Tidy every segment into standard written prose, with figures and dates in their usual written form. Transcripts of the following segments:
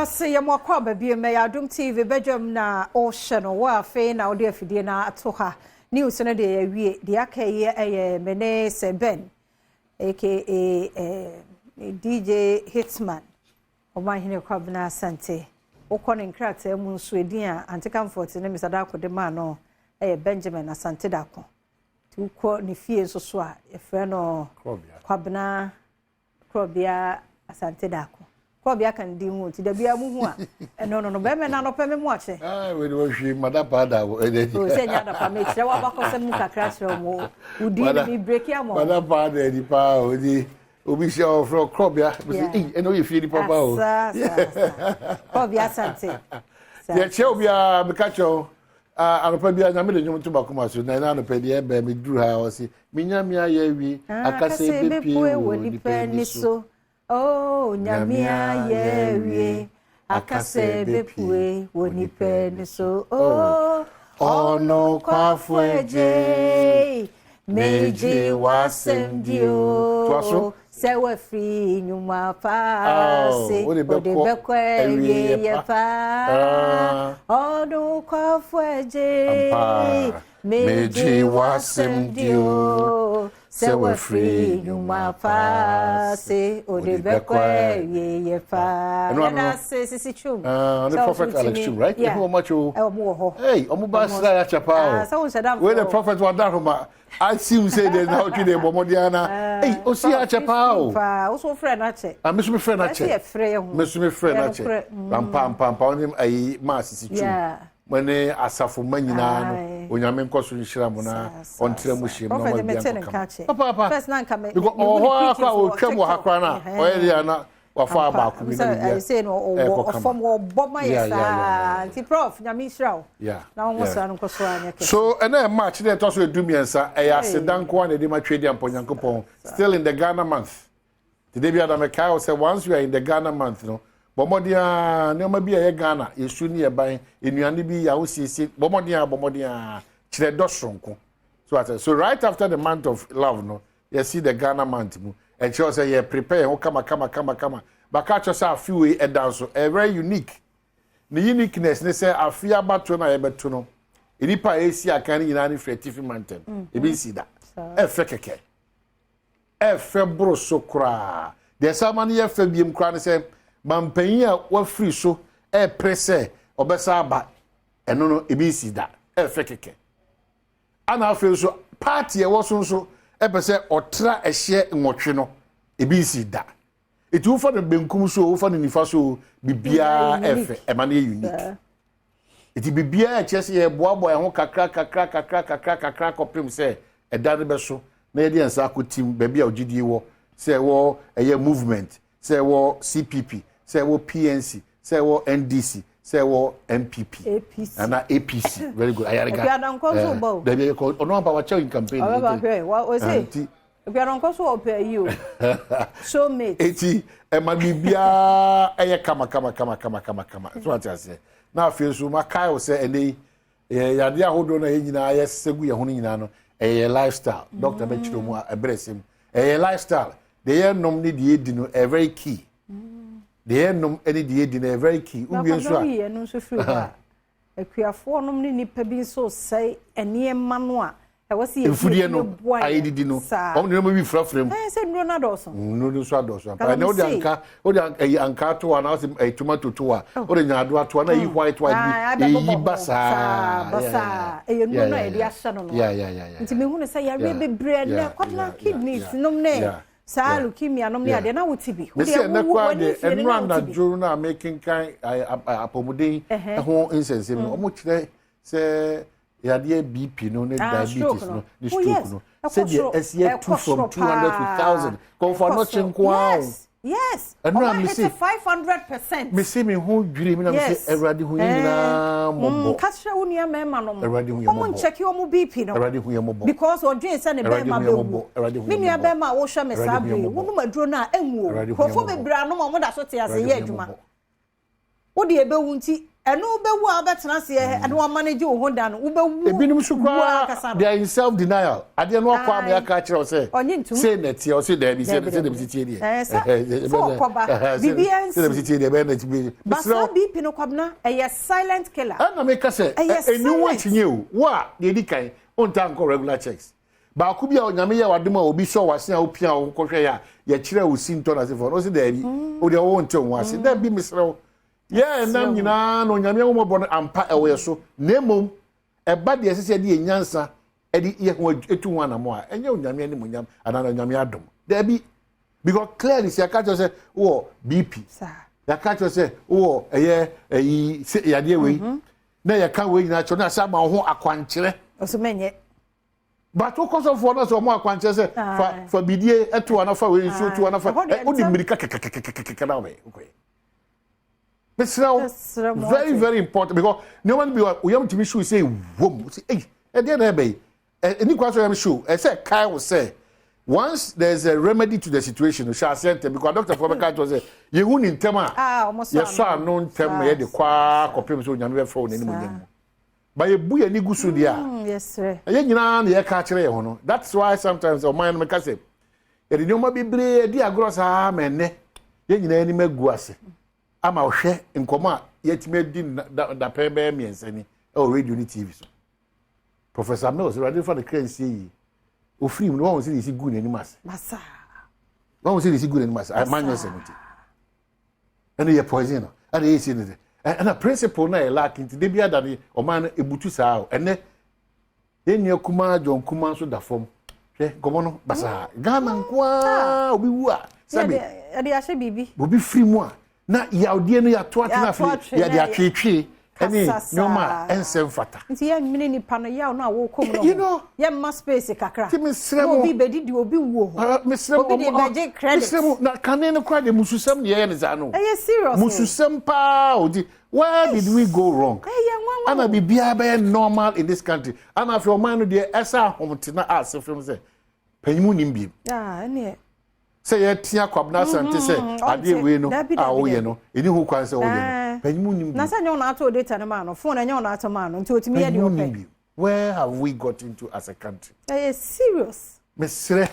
Yɛda ase yɛ mo akɔ aba bio mɛyɛ Adom TV badwam na ɔhyɛ no wɔ afei na ɔde afidie no ato ha. News no deɛ yɛawie, deɛ aka yi ɛyɛ me ne Sir Ben aka eh, DJ Hitman Ɔmanhene Kwabena Asante. Wokɔ ne nkrataa mu nso edin a Ante Comfort ne Mr. Darko de maa no ɛyɛ Benjamin Asante Darko. Nti wokɔ ne fie nso so a yɛfrɛ no Kwabena Korɔbea Asante Daako. Korɔbea ka ne din ho nti da biara mu hu a ɛno no no bɛrima no anɔpɛ me mu akyɛ. Ah, wei de wɔhwie mada paa da wɔ ɛdɛ akyi. Sɛ nyɛ adapa mekyerɛ w'abakɔsɛm mu kakra kyerɛ wɔn wo din no mi breki ama wɔn. Mada paa da adi paa o di obi hyɛ ɔfrɛ Korɔbea bɛsɛ ei ɛna ɔyɛ fie nipa paa o. Saa saa saa Korɔbea Asante. Deɛ kyerɛ obiara meka kyerɛ wo Ah, anɔpa biara Nyame de nnwom to m'akoma so, na ɛna anɔpa deɛ ɛbɛn me duru ha ɔse, me Nyame ayɛ awie, ah, akasa ebepue wɔ nipa ani so. Oh, Nyame ayɛ awie, akasa ebepue wɔ nipa ani so. Oh, ɔnokwafo agye, megye w'asɛm di o. Sɛ wafiri nnwuma pa ase, ɔde bɛkɔ awieeɛ pa. Ɔnokwafo agye, megye w'asɛm di o. Sɛ wafiri nnwuma pa ase, ɔde bɛkɔ awieeɛ pa. Yɛda ase Sisi Twum. Ɔne Prophet Alex Twum, right? Yeah. Ɛhu ɔmo akyɛ o. Ɔmo wɔ hɔ. Hey, ɔmo ba asra yɛ akyɛ paa o. Sɛ wo nhyɛ da Wei de Prophet Wadaroma. Asim sɛ deɛ na ɔtwe deɛ bɔ mmɔden ara na ei osi akyɛ paa o. Paa o so frɛ no akyɛ. Ah me so me frɛ no akyɛ. Ɛsɛ yɛ frɛ yɛ ho. Me so me frɛ no akyɛ. Ampa ampa ampa ɔne ayi maa sisi twum. Mo ne asafo ma nyinaa no Onyame nkɔ so nhyira mo na ɔntra mo hyia mu na ɔma biribiara nkɔ kama. Papa papa. Because ɔwɔ hɔ ara koraa ɔtwam wɔ ha koraa na ɔyɛ deɛ na wafa baako bi na biribi sɛ no ɔwɔ ɔfam ɔbɔ ma yɛ saa nti prof Nyame nhyira wo na wɔn sra no nkɔ so anyɛ kɛse. So ɛnɛ yɛ March na ɛtɔ so edu mmiɛnsa ɛyɛ aseda nko ara na ɛde ma Twedeampɔ Nyankopɔn still in the Ghana month te de bi ada mekae wo sɛ once you are in the Ghana month no bɔ mmɔden ara nneɛma bi a ɛyɛ Ghana yɛsu ne yɛ ban nnuane bi yɛ ahosiesie bɔ mmɔden ara bɔ mmɔden ara kyerɛ dɔ soronko so ate so right after the month of love no Yɛsi the Ghana month mu. Ɛkyerɛ sɛ yɛ prepare yɛn ho kama kama kama kama. Baka akyerɛ sɛ afe wei ɛda nso ɛyɛ very unique. Ne uniqueness ne sɛ afe abatoɔ no a yɛbɛto no, nnipa a ɛresi akan no nyinaa no firi atifi mantam. Mm-hmm. Ebi nsi da. Ɛfɛ kɛkɛ. Ɛfɛ boro so koraa. Deɛ ɛsɛ ama no yɛ fɛ biem koraa ne sɛ mampanyin a wafiri so ɛrepere sɛ ɔbɛsa aba ɛno no ebi nsi da. Ɛfɛ kɛkɛ. Ɛna afei nso party a ɛwɔ so nso ɛpɛ sɛ ɔtra ɛhyeɛ nwɔtwe no, ebi nsi da. Eti wofa no benkum so o, wofa no nifa so o, biribiara ɛfɛ, ɛma no yɛ unique. Eti biribiara ɛkyerɛ sɛ yɛboaboa yɛn ho kakra kakra kakra kakra kakra kɔpem sɛ ɛda no bɛso na yɛde yɛn nsa akɔtim baabi a ogyidie wɔ, sɛ ɛwɔ ɛyɛ movement, sɛ ɛwɔ CPP, sɛ ɛwɔ PNC, sɛ ɛwɔ NDC, sɛ ɛwɔ NPP. APC. Ana APC. Very good. Ayariga. Akuadankɔ nso ba o. Dabi ɛkɔ ɔno aba wakyɛw in campaign. Ɔbɛba hwɛ wa ɔse. Akuadankɔ so ɔpɛ ayi o. Showmate. Eti ɛma biribiara ɛyɛ kama kama kama kama kama kama. So ate aseɛ. Na afei nso makae wo sɛ ɛnɛ yi Yɛ yadeɛ ahodoɔ no a yɛn nyinaa yɛsesa gu yɛn ho no nyinaa no, ɛyɛ yɛn lifestyle. Doctor bɛkyerɛ mu a ɛberɛ sɛm. Ɛyɛ yɛn lifestyle. Deɛ yɛnom ne deɛ yɛdi no ɛyɛ very key. Deɛ yɛnom ne deɛ yɛdi no ɛyɛ very key. Wowie nso a. Yi ɛno nso firi hɔ a, akuafoɔ nom ne nnipa bi nso sɛe nneɛma no a ɛwɔ sɛ yɛdi Mfudeɛ no boa a yɛn yɛdidi no, saa. wɔn nneɛma bi frafra mu. Ɛɛ sɛ nnuro no adɔɔso. Nnuro no nso adɔɔso ampa. Ɛnna wode anka wode ɛyi anka ato a na ɔsɛ ɛyi tomato to a Oh. wode nyaadoa ato a na ɛyi mm. white white ah, bi ɛyi ba saa. Ba saa ɛyɛ nnuro no a yɛde ahyɛ no no. Nti mehu no sɛ yareɛ bebree ɛnɛ kwabena kidneys nom ne saa leukemia nom ne adeɛ na wote bi. Mesi ɛnɛ koraa deɛ ɛnura anadwo no a mekenkan apɔmuden ho nsɛnsɛm no wɔn kyerɛ sɛ yadeɛ BP no ne ah, diabetes no ne oh, stroke no sɛdeɛ ɛsi atu from 200 to 1000 kɔnfɔ anɔkye nko ara o. Yes. Ɛno a mesi 500%. Mesi me ho dwiri mi na mesi eh. Awurade hu yɛn nyinaa mm, mmɔbɔ. Ka kyerɛ wo nua mmarima no. Awurade hu yɛn mmɔbɔ. Wɔn nkyɛke wɔn BP no. Awurade hu yɛn mmɔbɔ. Because ɔdwen sɛ ne bɛrima bɛwu. Me nua bɛrima a wohwɛ me saa bere yi, wonom aduro no a ɛnwu o. Nkurɔfoɔ bebree anom a wɔda so te ase yɛ adwuma. Wo deɛ ɛbɛwu nti. Ɛno wobɛwu a wobɛtena aseɛ ɛna wamanage wo ho da no, wobɛwu. Ebinom nso wu koraa ankasa no. They are in self denial. Adeɛ no akɔ ama yɛaka akyerɛ wo sɛ Ɔnye ntom. Sei na ɛteɛ, ɔse daabi, sɛ Daabi, sɛ na daabi. mesi tie deɛ. Ɛɛ, sɛ ɔkɔba, biribiara Sɛ na nsi. mesi tie deɛ, ɛbɛyɛ na ɛtumi. Ba Mesrɛ saa wo. BP no, Kwabena, ɛyɛ silent killer. Ɛna meka sɛ Ɛyɛ ɛni ho silent. akyinnye o. Wo a deɛ ɛdi kan, wontaa nkɔ regular checks. Baako bi a Onyame yɛ w'adom a obi sɔ w'ase a wopia wo ho kɔhwɛ yɛ a yɛkyerɛ wo sintɔ no asefoɔ no, wose daabi, wo deɛ wonte wo ho ase. Daabi, mesrɛ wo. Yɛ ɛnam nyinaa na Onyame ahummɔborɔ no ampa ɛwɔ yɛ so, na mmom ɛba deɛ ɛsɛ sɛ yɛde yɛn nyansa ɛde yɛ ho ɛtu ho anamɔ a, ɛnyɛ Onyame animuonyam anaa Onyame adom. Daabi. Because clearly sɛ yɛka kyerɛ sɛ wowɔ BP, yɛka kyerɛ sɛ wowɔ ɛyɛ ɛyi sɛ yadeɛ wei, na yɛka wei nyinaa kyerɛ na sɛ ama wo ho akwankyerɛ. Ɔso mɛnyɛ. But wokɔ sɔfoɔ no sɛ ɔmo akwankyerɛ sɛ fa bidie ɛto ana fa wei nsuo to ana fa Ɛhɔ deɛ wode ntɛm. mmirika kɛkɛkɛkɛkɛ na wobɛyɛ wokɔyɛ. Mesrɛ wo, Mesrɛ mo very ate. very important, because nneɛma no bi wɔ oyam tumi hyew sɛ wom sɛ ei, ɛdeɛ na ɛbɛ yi ɛni kwan sɛ ɔyam hyew. Ɛsɛ kae wo sɛ once there is a remedy to the situation, hyɛ aseɛ ntɛm, because doctor foɔ bɛka kyerɛ sɛ yɛhu ne ntɛm a Ah, ɔmo sɔ yɛsɔ ano ntɛm ma yɛde kɔa kɔpem sɛ Onyame bɛfrɛ wo n'anim onyam mu ba yɛbu yɛn ani gu so deɛ a Yɛsrɛ. Ɛyɛ nyinaa na yɛka akyerɛ yɛn ho no. That's why sometimes ɔman no, meka sɛ yɛde nneɛma bebree adi agorɔ saa ma ɛnnɛ yɛn nyinaa anim agu ase ama ɔhwɛ nkɔmɔ a yɛtumi adi dapɛn bɛyɛ 3 ni ɛwɔ radio ne TV so. Professor Mills, Awurade fa ne kra nsie yie, ofiri mu no, wɔn sɛ de esi gu n'anim ase. Basa. Wɔn sɛ de esi gu n'anim ase amanyɔ sɛm nti ɛna yɛ poison no, ɛna yɛ esi ne de ɛna principle na yɛ lack nti debi ada ne ɔman no ebutu saa o. Ɛnɛ yɛn nua kumaa John Kuma nso da fam. Hwɛ nkɔmɔ no basaa. Ghana nkoaa, obi wu a, sɛbi Yɛde ahyɛ biribi. Obi firi mu a, na yawdeɛ no yɛato atena. Yɛato Afei atwe yɛde na atwetwe ɛne kasa nneɛma saa. a ɛnsɛ mfata. Nti yɛmmene nipa no yaw no a wɔrekɔ mu no You ho. Yɛmma space kakra. Nti mesrɛ Na mo. obi bɛdidi obi wuo ho. Ah, mesrɛ mo. Obi de bɛgye credit. Mesrɛ mo, na kane no koraa de mususɛm ne yɛyɛ ne saa no. Ɛyɛ serious o. Mususɛm paa o di. Where did we go wrong? Ɛyɛ nwanwa Ana o. biribiara bɛyɛ normal in this country? Ana afei ɔman no deɛ ɛsɛ ahomtena a ase fam sɛ panyimu nim biem Ah, ɛneɛ. sɛ yɛtea Kwabena Asante sɛ adeɛ Ɔnte. wei no Dabi, a dabi, woyɛ dabi. no ɛni ho kwan sɛ woyɛ Eh. no, panyimu nim Na biem. sɛ nyɛ wo na ato data no maa no, phone ɛnyɛ wo na ato maa no, nti otumi yɛ deɛ Panyimu nim ɔpɛ. biem. Where have we got into as a country? Ɛyɛ serious. Mesrɛ,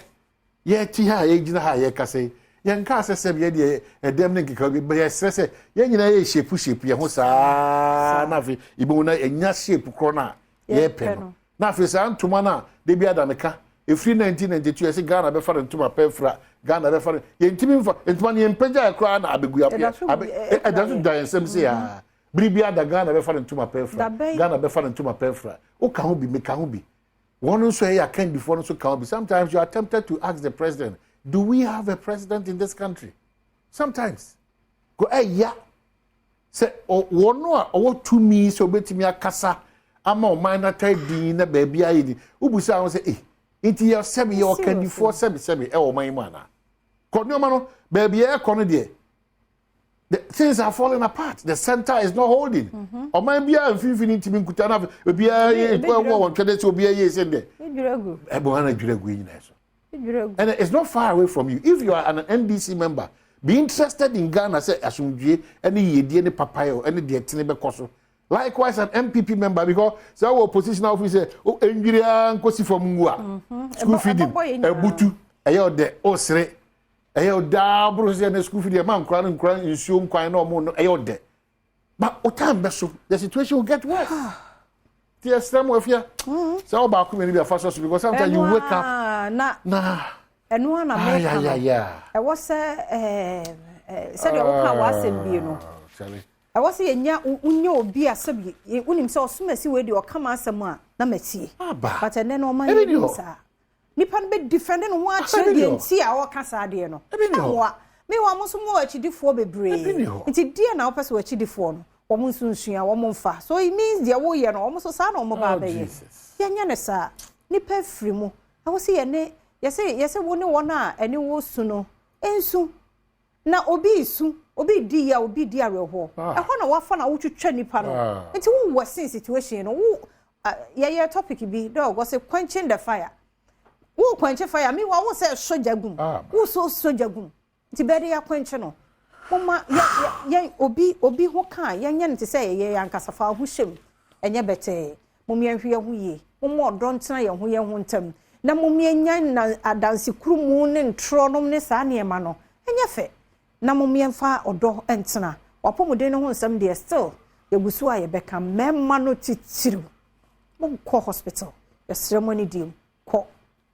yɛte ha a, yɛgyina ha a yɛkasa yi, yɛnka sɛ sɛm yɛdeɛ ɛdɛm ne nkeka bi, yɛsrɛ sɛ yɛn nyinaa yɛ shape shape yɛn ho saa na afei ìbọn na ɛnya shape korɔ no a yɛpɛ Yɛpɛ no no. Na afei saa ntoma no a debi ada meka efiri 1992 yɛsɛ Ghana bɛfa no ntoma pɛ fira, Ghana bɛfa no, yɛntumi nfa ntoma no, yɛmpagya yɛ koraa na abegu Ɛda so ɛda so da yɛn nsam sɛ yaa biribi ada Ghana bɛfa no ntoma pɛ fira. Da bɛn? Ghana bɛfa no ntoma pɛ fira, woka ho bi, meka ho bi, wɔn nso ɛyɛ akandifoɔ no nso ka ho bi. Sometimes you are tempted to ask the president, do we have a president in this country? Sometimes ko ɛya sɛ wɔn a ɔwɔ tumi sɛ ɔbɛtumi akasa ama ɔman n'ata din na baabi ayɛ di wobusa ahɔ sɛ eh nti yɛ sɛbi yɛ ɔkandifoɔ sɛbi sɛbi ɛwɔ ɔman yi mu ana kɔ nneɛma no baabi yɛ ɛkɔ no deɛ, the things are falling apart, the center is not holding. Ɔman biara mfimfini ntumi nkuta na obiara yɛ ɛwɔ wɔn twɛde sɛ obiara yɛ esi deɛ Edwira gu. ɛbɛn wɔn adwira gu yi nyinaa so. Edwira gu. And it's not far away from you. If you are an NDC member, be interested in Ghana sɛ asomdwie ɛne yiedie ne papayɛ ɛne deɛ tene bɛkɔ so. Likewise an NPP member, because sɛ wɔ opposition office sɛ o ndwiri ara nkosi fam ngu a school feeding Ɛbɛbɔ yɛn nyinaa. ɛbutu ɛyɛ ɔdɛ ɔsere ɛyɛ ɔdaa boro sɛ ɛne school feeding ɛma nkora no nkora nsuo nkwan na ɔmo no ɛyɛ ɔdɛ, but o time bɛ so, the situation will get worse. Ti ɛsrɛ mu afia sɛ ɔbaako mmienu bi afa so so, because sometimes you wake up na na ɛno ana meka no. Ayayaya. Ɛwɔ sɛ ɛɛ ɛɛ sɛdeɛ woka w'asɛm bie no, Sorry. ɛwɔ sɛ yɛnya wonya obi a sɛbi wonim sɛ ɔsom asi wei deɛ, ɔka m'asɛm a na matie. Aba. But ɛnɛ no ɔma Ebi yɛ ni hɔ. saa nipa no bɛ defend ne ho akyerɛ Ebi ni deɛ hɔ. nti a ɔka saa adeɛ no. Ebi ni hɔ. Ɛmmoa mewa mo nso mo wɔ akyidifoɔ bebree. Ebi ni hɔ. Nti deɛ na wopɛ sɛ w'akyidifoɔ no wɔn nso nsua wɔn mfa so, it means deɛ woyɛ no, wɔn nso saa na wɔn ba Oh, abɛyɛ. Jesus. Yɛnyɛ ne saa. Nipa afiri mu, ɛwɔ sɛ yɛne yɛsɛ wo ne wɔn a ɛne wo su no nsu na obi su, obi di ya, obi di awerɛhoɔ. Ah. Ɛhɔ na wafa na wotwitwa nipa no. Ah. Nti wo wɔ sin situation no wo yɛyɛ topic bi dɛ ɔgɔ sɛ quenching the fire. Wo quench fire mi wa wo sɛ sɔ gya gum. Ah. Wo so sɔ gya gum nti bɛɛ de yɛ quench no. Momma yɛ yɛ yɛn obi obi ho ka a, yɛnyɛ no te sɛ yɛyɛ yɛn ankasa. Fa wo ho hyɛ mu. Ɛnyɛ bɛtɛɛ. Mom yɛnhwɛ yɛn ho yie. Momma ɔdɔ ntena yɛn ho yɛn ho ntam. Na mom yɛnnya nna adansekurumu ne ntorɔ nom ne saa nneɛma no. Ɛnyɛ fɛ. Na mom yɛmfa ɔdɔ ntena. W'apɔmuden no ho nsɛm deɛ still yɛgu so a yɛbɛka. Mmarima no titiriw, monkɔ hospital. Yɛsrɛ mo anidie mu. Kɔ.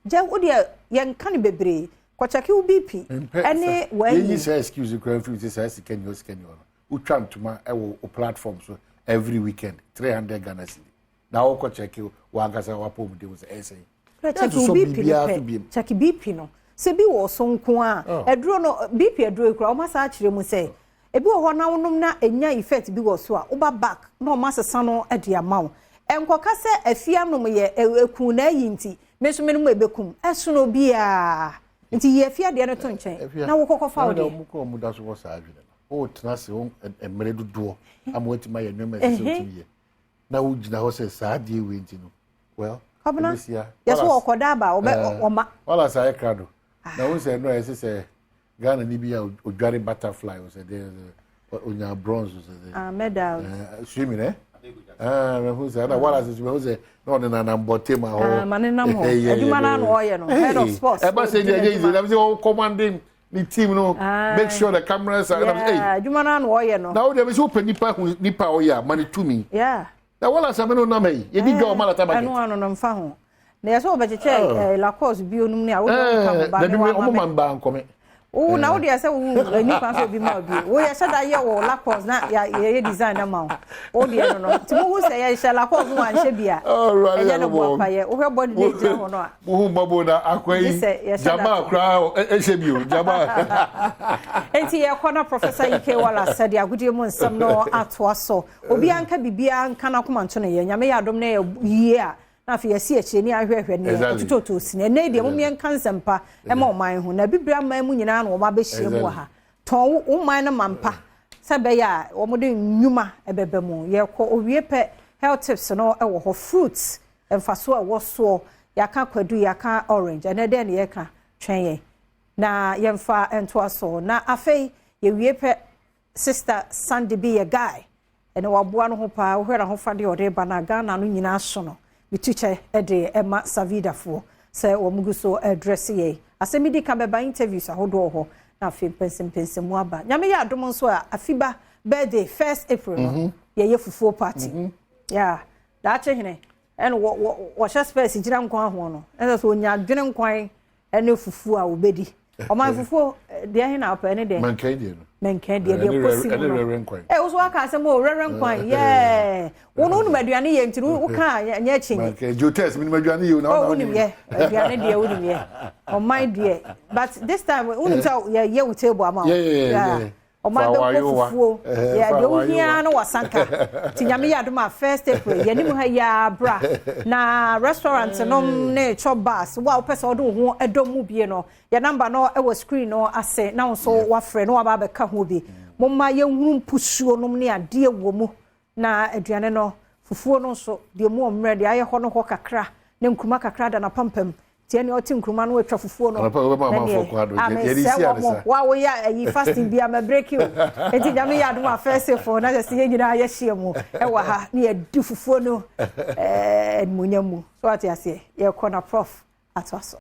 Gya wo deɛ yɛnka no bebree. Kɔ check wo BP ɛne w'ayi. Yɛnyi saa excuse koraa mfiri sɛ saa sika ni hɔ sika ni hɔ no. Wotwa ntoma wɔ wo platform so every weekend 300 Ghana cedi. Na wokɔ check w'ankasa w'apɔmuden ho sɛ ɛyɛ sɛn. Check wo BP no pɛ. Check BP no. Sɛ bi wɔ so nko a, oh. Aduro no BP aduro yi koraa wɔn asa akyerɛ mu sɛ ebi wɔ hɔ na wonom na enya effect bi wɔ so a woba back na wɔn asesa no de ama wo. Ɛnkɔka sɛ afie anom yɛ ɛku na ayi nti me nso menom ɛbɛkum. Ɛsono obiara. Nti yi afie adeɛ no to nkyɛn na wokɔkɔ fa wo deɛ. Wɔn kɔ wɔn da so wɔ saa adwene no. Wotena ase wɔn mmerɛ dodoɔ ama wɔatumi ayɛ nneɛma ɛsɛ sɛ wotumi yɛ. Na wogyina hɔ sɛ saa adeɛ wei nti no. Well, Kwabena, yɛ so wɔkɔda aba wɔbɛ wɔma. Wallace ayɛ krado. Na wo sɛ ɛno a ɛsɛ sɛ Ghana ni bi a odware butterfly o sɛ deɛ onya bronze o sɛ deɛ. Ah, medals. Swimming eh? Ah, mehu sɛ na Wallace nso mehu sɛ na ɔne nanam bɔte ma hɔ. Ah, ma ne nam hɔ. Adwuma no ano ɔyɛ no, head of sports. Ɛba sɛ deɛ ɛnyɛ easy, na sɛ ɔwɔ commanding ne team no, make sure the cameras are. Yeah, adwuma no ano ɔyɛ no. Na wo deɛ sɛ wopɛ nipa hu nipa ɔyɛ a, ma ne tumi. Yeah. Na Wallace amene nam ha yi, yɛdi dwa wɔ Malata market. Ɛno ano no mfa ho. Na yɛ sɛ wɔbɛkyekyɛ oh. eh, Lacoste bio nom ne a wode ɔmo ka ho ba ne wa ma me. Ɔmo nkɔmɛ. Wo na wode sɛ wo ani kwan sɛ obi ma obi. Wo yɛ hyɛ da yɛ wɔ Lacoste na yɛyɛ design na ma wo. Wo deɛ no no. Nti mo hu sɛ yɛhyɛ Lacoste no wanhyɛ bi a. Ɛnyɛ no boa pa yɛ. Wohwɛ body na egyina hɔ no a. Mo hu mmɔbo na akwa yi. Jama koraa ɛhyɛ bi o. Jama. Nti yɛkɔ na Professor Ike Wallace de agodie mu nsɛm no atoa so. Obiara nka biribiara nka n'akoma nto ne yɛ. Nyame yɛ adom na yɛ yie a, na afei yɛasi akyire ne ahwɛhwɛ neɛ ɛtotɔtɔ sini. Ɛnnɛ yi deɛ mom yɛnka nsɛmpa ɛma ɔman ho. Na abibire aman mu nyinaa na wɔn abɛhyia mu wɔ ha. Tɔn wo man no mampa sɛ ɛbɛyɛ a wɔn de nnwuma ɛbɛba mu. Yɛkɔ owie pɛ health tips no ɛwɔ hɔ. Fruits mfasoɔ ɛwɔ soɔ. Yɛaka kwadu, yɛaka orange. Ɛnnɛ dɛn na yɛka? Twɛn yɛn na yɛmfa ntoa so. Na afei yɛwie pɛ Sister Sandy bi yɛ guy ɛnɛ waboa no ho paa wohwɛ n'ahofadeɛ a ɔde ba no a Ghana no nyinaa so no metu kyɛ de ɛma Savida foɔ sɛ wɔn gu so ɛdrɛse yɛn asɛm bi di ka bɛba interviews ahodoɔ wɔ hɔ na afei mpɛnsɛmpɛnsɛmu aba Nyame yɛ adom nso a afiba birthday first April no mhm. yɛyɛ fufuo party mm -hmm. yeah daakye hene ɛna wɔ wɔ wɔhyɛ spɛs gyina nkwan ho no ɛna sɛ onya adwene nkwan ɛne fufuo a obedi ɔman fufuo deɛ he na ɔpɛ ne deɛ mɛnkɛn deɛ no mɛnkɛn deɛ deɛ kɔsi mu no ɛ woso waka asɛm o rɛrɛ nkwan yɛɛ wo no wonim aduane yɛ nti wo ka nyɛ akyi nye mɛnkɛn jotes menim aduane yɛ o na oh wonim yɛ aduane deɛ wonim yɛ ɔman deɛ but this time wonim sɛ yɛ wo table ama wo yeah Ɔman bɛkɔ fufuo yɛ deɛ wohia no wasanka nti nyame yɛ adom a first April yɛnim ha yi ara bra na restaurant nom ne chop bars wo a wopɛ sɛ wode wo ho ɛdɔm mu bie no yɛ number no ɛwɔ screen no ase na wo nso wafrɛ na waba abɛka ho bi momma yɛnhunu mpusuo nom ne adeɛ wɔ mu Na aduane no, fufuo no nso, deɛ mu ɔmmerɛ, deɛ ayɛ hɔ no hɔ kakra, ne nkruma kakra da n'apampam. Nti ɛnneɛ ɔte nkruma no atwa fufuo no. Anɔpa wobɛma amanfoɔ kwan do. A mesrɛ wɔ mo, wo a woyɛ ayi fasting bia ma break o. Nti Nyame yɛ adom a first fo na kyerɛ sɛ yɛn nyinaa yɛahyia mu ɛwɔ ha na yɛadi fufuo no animuonyam mu. So wate aseɛ? Yɛkɔ na prof atoa so.